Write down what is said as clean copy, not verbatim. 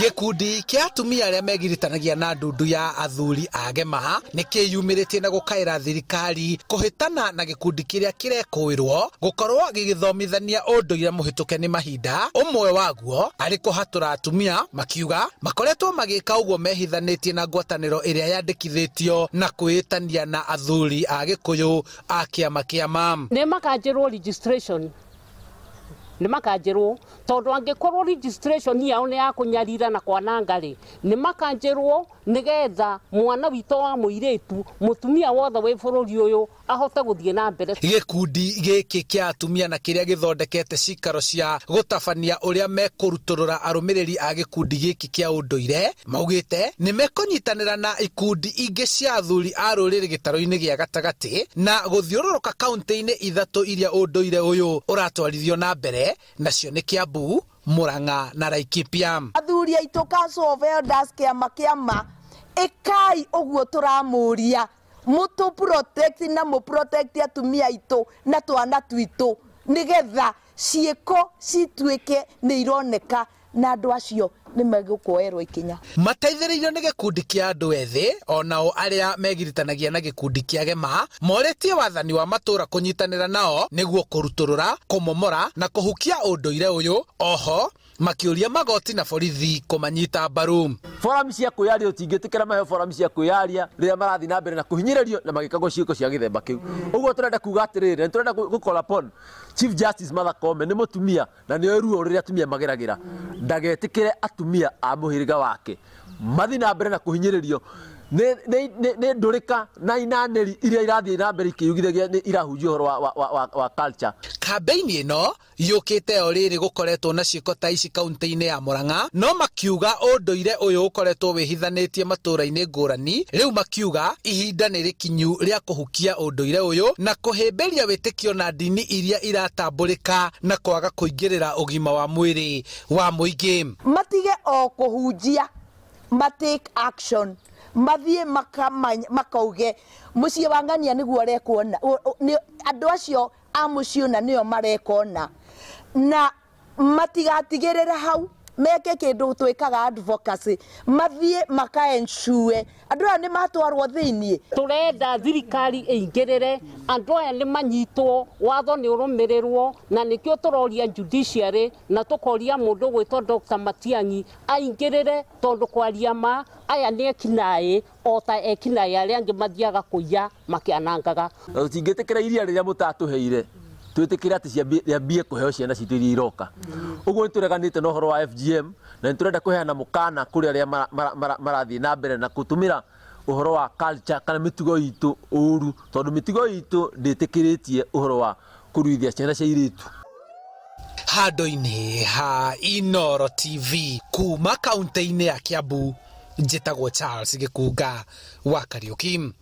Gĩkundi kĩa atumia arĩa megiritanagia na ndundu ya athuri a Gema nĩ kĩyumĩrĩtie na gũkaĩra thirikari kũhĩtana na gĩkundi kĩrĩa kĩrekũĩrwo gũkorwo gĩgĩthomithania ũndũire mũhĩtũke nĩ mahinda. Ũmwe waguo arĩ kũhatũra atumia, makiuga makoretwo magĩka ũguo mehithanĩtie na ngwatanĩro ĩrĩa yandĩkithĩtio na kwĩĩtania na athuri a Gĩkũyũ a kĩama kĩa MAM. Nĩ makanjĩrwo registration, nĩ makanjĩrwo tondũ angĩkorwo registration yao nĩ ya kũnyarira na kwananga rĩ, nĩ makanjĩrwo nĩgetha mwana witũ wa mũirĩtu, mũtumia wothe wĩ bũrũri ũyũ ahote gũthiĩ na mbere. Gĩkundi gĩkĩ kĩa atumia na kĩrĩa gĩthondekete cikaro cia gũtabania ũrĩa mekũrutũrũra arũmĩrĩri a gĩkundi gĩkĩ kĩa ũndũire maugĩte nĩ mekũnyitanĩra na ikundi ingĩ cia athuri a rũrĩrĩ gĩtarũ-inĩ gĩa gatagatĩ na gũthiũrũrũka kaunti-inĩ ithatũ iria ũndũire ũyũ ũratwarithio na mbere, nacio nĩ Kiambu, Murang'a na Laikipia. Athuri aitũ Council of Elders kĩama kĩama ĩkai ũguo tũramũria mũtũ protect na mũ protect atumia aitũ na twana twitũ nĩgetha ciĩko cituĩke nĩ ironeka na andũ acio nĩ megũkuoerwo ikinya. Mateithĩrĩirio nĩ gĩkundi kĩa andũ ethĩ onao arĩa megiritanagia na gĩkundi kĩa Gema morĩtie wathani wa matũra kũnyitanĩra nao nĩguo kũrutũrũra, kũmomora na kũhukia ũndũire ũyũ. Oho makĩũria magoti na borithi kũmanyita mbaru. Forum cia kwĩyaria tũtingĩtĩkĩra maheo forum cia kwĩyaria rĩrĩa marathiĩ na mbere na kũhinyĩrĩrio na magĩkagwo ciĩko cia gĩthemba kĩu. Ũguo tũrenda kuga atĩrĩrĩ, nĩ tũrenda gũ call upon Chief Justice Martha Koome, nĩ mũtumia na nĩoĩ ruo rũrĩa atumia mageragĩra, ndagetĩkĩre atumia a mũhĩrĩga wake mathiĩ na mbere na kũhinyĩrĩrio nĩ ndũrĩka na inanĩri iria irathiĩ na mbere ikĩyugithagia nĩ irahunjia ũhoro wa culture. Kambeini ĩno yũkĩte o rĩrĩ gũkoretwo na ciĩko ta ici kaunti-inĩ ya Murang'a, no makiuga ũndũire ũyũ ũkoretwo wĩhithanĩtie matũũra-inĩ ngũrani. Rĩu makiuga ihinda nĩ rĩkinyu rĩa kũhukia ũndũire ũyũ na kũhĩmbĩria wĩtĩkio na ndini iria iratambũrĩka na kwaga kũingĩrĩra ũgima wa mwĩrĩ wa mũingĩ. Matige o kũhunjia, ma take action, mathiĩ makauge mũciĩ wa ng'ania nĩguo ũrekuona, andũ acio a mũciĩ ũna nĩo marekona, na matigatigĩrĩre hau meke kĩndũ twĩkaga advocacy, mathiĩ maka ensure andũ aya nĩ matwarwo thĩiniĩ. Tũrenda thirikari ĩingĩrĩre, andũ aya nĩ manyitwo, watho nĩ ũrũmĩrĩrwo, na nĩkĩo tũroria judiciary na tũkoria mũndũ gwĩtwo Dr. Matiang'i aingĩrĩre, tondũ kwaria ma aya nĩ ekinaĩ o ta ekinaĩ arĩa angĩ mathiaga kũiya makĩanangaga. Na tũtingĩtĩkĩra iria rĩrĩa mũtatũheire twĩtĩkĩre atĩ ciambie kũheo ciana citũ iria iroka. Ũguo nĩ tũreganĩte na ũhoro wa FGM na nĩ tũrenda kũheana mũkana kũrĩ arĩa marathiĩ na mbere na gũtũmĩra ũhoro wa culture kana mĩtugo itũ ũru, tondũ mĩtugo itũ ndĩtĩkĩrĩtie ũhoro wa kũruithia ciana cia airĩtu. Handũ-inĩ ha Inooro TV kuma kaunti-inĩ ya Kiambu, njĩtagwo Charles Gĩkunga wa Kariũki.